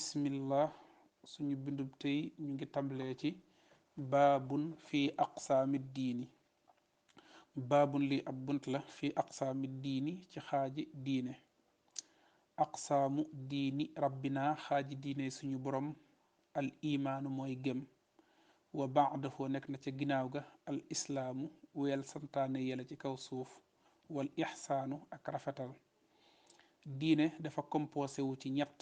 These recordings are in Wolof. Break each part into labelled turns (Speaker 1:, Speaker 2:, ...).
Speaker 1: bismillah. suñu bindub tey ñu ngi tàmbalee ci baabun fii aqsaami diini. baabun lii ab bunt la fii aqsaami diini ci xaaji diine. aqsaamu diini rabbina xaaji diine suñu borom. al imaanu mooy gëm. wa baadahu nekk na ca ginnaaw ga al islaamu weel santaane yela ci kaw suuf. wal ixsaanu ak rafetal. diine dafa composé wu ci ñett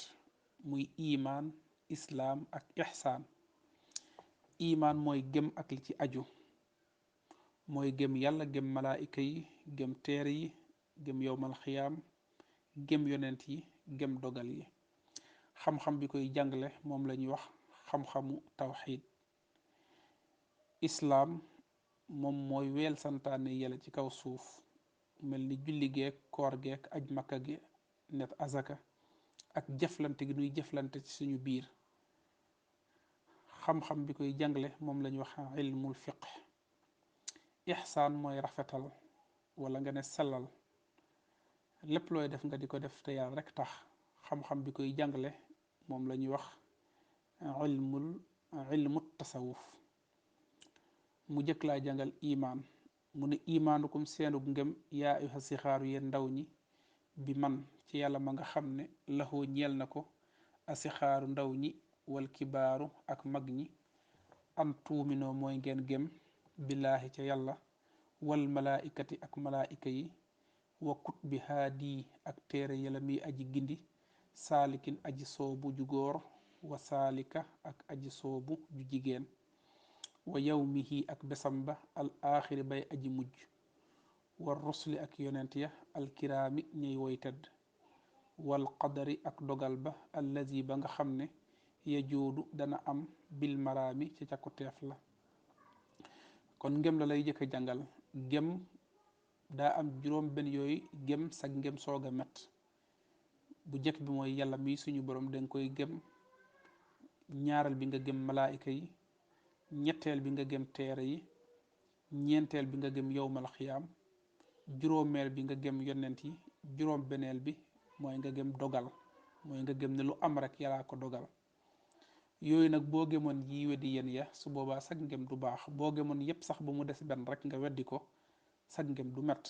Speaker 1: muy imaan, islaam ak ixsaan. imaan mooy gëm ak li ci aju, mooy gëm yàlla, gëm malaayika yi, gëm teere yi, gëm yowmal xiyaam, gëm yonent yi, gëm dogal yi. xam-xam bi koy jàngale moom la ñuy wax xam-xamu tawxiid. islaam moom mooy weel santaane yàlla ci kaw suuf, mel ni julli geek koor geek aj makka gi, net azaka ak jëflante gi nuy jëflante ci suñu biir. xam-xam bi koy jàngale moom la ñuy wax ilmul fiq. ixsaan mooy rafetal wala nga ne sellal, lépp looy def nga di ko def te yàlla rek tax. xam-xam bi koy jàngale moom la ñuy wax ilmul ilmu tasawuf. mu jëkk laa jàngal imaan, mu ne imaanukum seenug ngëm yaa ayuha sixaaru yéen ndaw ñi, bi man ci yàlla ma nga xam ne laxoo ñeel na ko asixaaru ndaw ñi wal kibaaru ak mag ñi. an tuuminoo mooy ngeen gëm billaahi ca yàlla, wal malaaikati ak malaayika yi, wa kut bi haadi ak téere yàlla miy aji gindi, saalikin aji soobu ju góor, wa saalika ak aji soobu ju jigéen, wa yawmihi ak besam ba al aaxiri bay aji mujj, war rusli ak yonent ya alkiraami ñey woy tëdd, wal qadari ak dogal ba allazi ba nga xam ne yajoodu dana am bil maraami ci càkkuteef la. kon ngëm la lay jëkk a jàngal. gëm daa am juróom benn yooyu gëm sag ngëm soog a met. bu jëkk bi mooy yàlla mi suñu borom danga koy gëm. ñaareel bi nga gëm malaayika yi. ñetteel bi nga gëm teere yi. ñeenteel bi nga gëm yowmal xiyaam. juróomeel bi nga gëm yonent yi. juróom beneel bi mooy nga gëm dogal, mooy nga gëm ne lu am rek yàllaa ko dogal. yooyu nag boo gëmoon yi weddi yéen ya su boobaa sag ngëm du baax. boo gëmoon yépp sax ba mu des benn rek nga weddi ko, sag ngëm du met.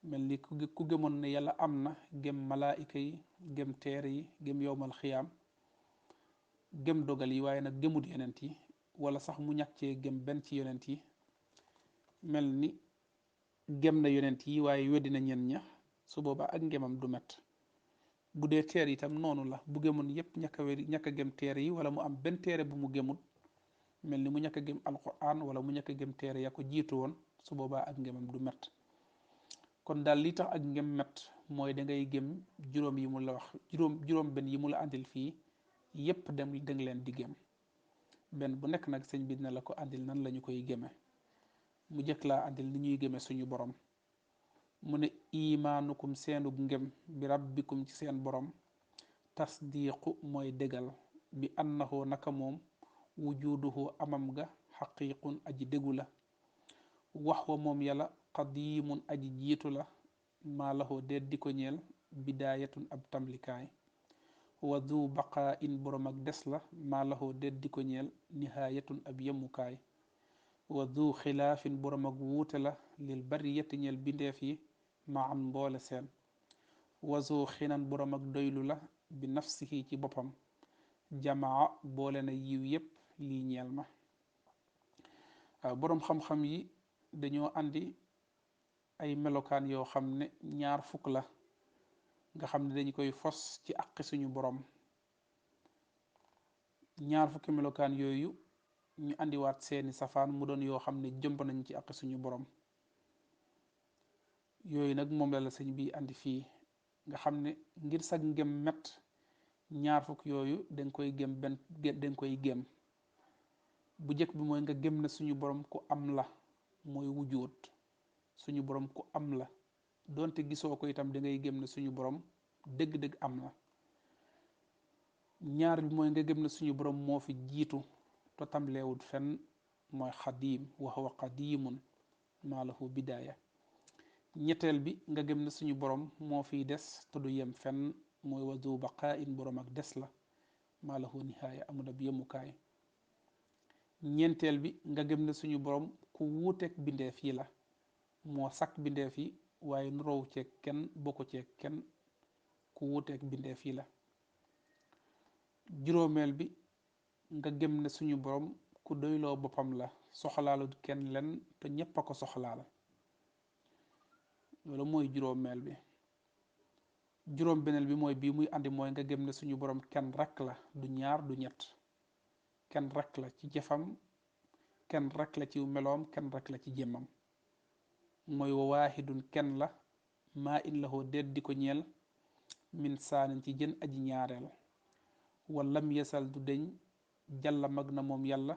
Speaker 1: mel ni ku gëmoon ne yàlla am na, gëm malaayika yi, gëm teere yi, gëm yowmal xiyaam, gëm dogal yi, waaye nag gëmut yonent yi, wala sax mu ñàkk cee gëm benn ci yonent yi. mel ni gëm na yonent yi waaye weddi na ñen ña, su boobaa ak ngëmam du met. bu dee teer itam noonu la, bu gëmoon yépp ñàkk a gëm teere yi, wala mu am benn teere bu mu gëmut, mel ni mu ñàkk a gëm alquran wala mu ñàkk a gëm teere ya ko jiitu woon, su boobaa ak ngëmam du met. kon daal li tax ak ngëm met mooy da ngay gëm juróom yi mu la wax, juróom benn yi mu la andil fii yépp da nga leen di gëm. benn bu nekk nag sëñ bi dina la ko andil nan la ñu koy gëme. mu jëkk laa andil ni ñuy gëme suñu borom. mu ne imaanukum seenub ngëm bi rabbikum ci seen borom. tasdiqu mooy dégal bi annahu naka moom wujuduhu amam ga xaqiiqun aji déggu la. wax wa moom yàlla qadiimun aji jiitu la. maa lahu deet di ko ñeel bidaayatun ab tamlikaay. wa du baqaa in borom ak des la. maa lahu deet di ko ñeel nihaayatun ab yemukaay. wa du xilaafin borom ak wuute la lil bariyati ñeel bindeef yi ma an mboole seen. wazu xinan borom ak doylu la bi nafsihi ci boppam. jamaa boole na yiw yépp lii ñeel ma. waaw boroom xam-xam yi dañoo andi ay melokaan yoo xam ne ñaar fukk la, nga xam ne dañu koy fos ci àqi suñu borom. ñaar fukki melokaan yooyu ñu andiwaat seeni safaan mu doon yoo xam ne jëmb nañ ci àqi suñu borom. yooyu nag moom la sëñ bi andi fii, nga xam ne ngir sag ngëm met ñaar fukk yooyu danga koy gëm danga koy gëm. bu njëkk bi mooy nga gëm na suñu borom ku am la, mooy wujjóot. suñu borom ku am la, donte gisoo ko itam da ngay gëm na suñu borom dëgg-dëgg am la. ñaar bi mooy nga gëm na suñu borom moo fi jiitu to tamleewut fenn, mooy xadiim wa huwa qadiimun maa lahu bidaaya. ñetteel bi nga gëm ne suñu borom moo fiy des te du yem fenn, mooy wadu baqaa in borom ak des la. maa lahu nihaaya amul ab yemukaay. ñeenteel bi nga gëm ne suñu borom ku wuuteeg bindeef yi la, moo sakk bindeef yi waaye nu row ceeg kenn bokku ceeg kenn, ku wuuteeg bindeef yi la. juróomeel bi nga gëm ne suñu borom ku doyloo boppam la, soxlaalut kenn len te ñépp a ko soxlaal. loolu mooy juróomeel bi. juróom beneel bi mooy bii muy andi mooy nga gëm ne suñu borom kenn rek la, du ñaar du ñett, kenn rek la ci jëfam, kenn rek la ci meloom, kenn rek la ci jëmmam. mooy wa waahidun kenn la, maa in lahoo déet di ko ñeel, min saanin ci jën aji ñaareel, walam yesal du deñ jàlla mag na moom yàlla,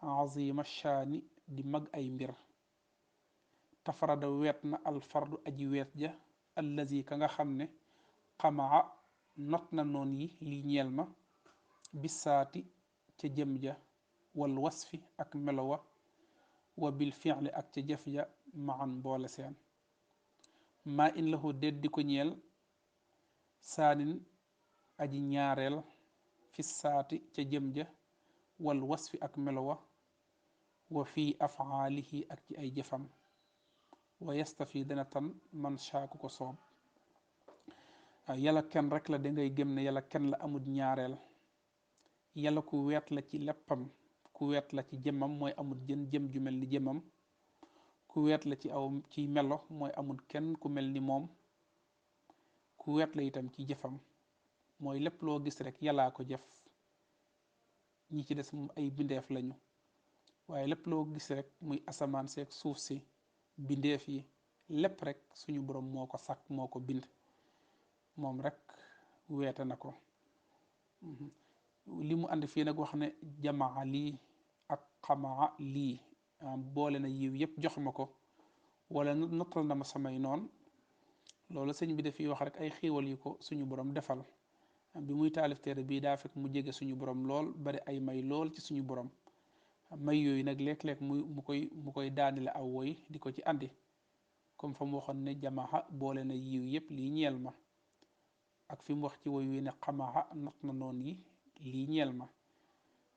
Speaker 1: azima shaani di mag ay mbir, tafarada weet na alfardu aji weet ja, allazi ka nga xam ne xamaa not na noon yi li ñeel ma, bisaati ca jëm ja, wal wasfi ak melowa, wa bil fi'li ak ca jëf ja maan boole seen. maa in lahu déet di ko ñeel, saanin aji ñaareel, fi saati ca jëm ja, wal wasfi ak melowa, wa fii afaalihi ak ci ay jëfam, wa yastafi dana tan man shaaku ko soob. yàlla kenn rek la dangay gëm ne yàlla kenn la amul ñaareel, yàlla ku weet la ci léppam, ku weet la ci jëmmam mooy amul jëm ju mel ni jëmmam, ku weet la ci aw ci melo mooy amul kenn ku mel ni moom, ku weet la itam ci jëfam mooy lépp loo gis rek yàllaa ko jëf, ñi ci des moom ay bindeef lañu, waaye lépp loo gis rek muy asamaan seeg suuf si, bindeef yi lépp rek suñu borom moo ko sàkk moo ko bind, moom rek weete na ko. li mu ànd fii nag wax ne jamaa lii ak xamaa lii, boole na yiw yëpp jox ma ko, wala nottal na ma samay noon. loolu sëñ bi dafiy wax rek ay xiiwal yu ko suñu borom defal. bi muy taalif téere bii daa fekk mu jege suñu borom lool, bari ay may lool ci suñu borom. may yooyu nag léeg-léeg mu koy daanile aw woy di ko ci andi, comme fa mu waxoon ne jamaa boole na yiw yëpp lii ñeel ma, ak fi mu wax ci woy wi ne xamaa not na noon yi lii ñeel ma.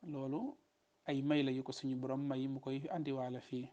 Speaker 1: loolu ay may la yu ko suñu borom may mu koy andiwaale fii.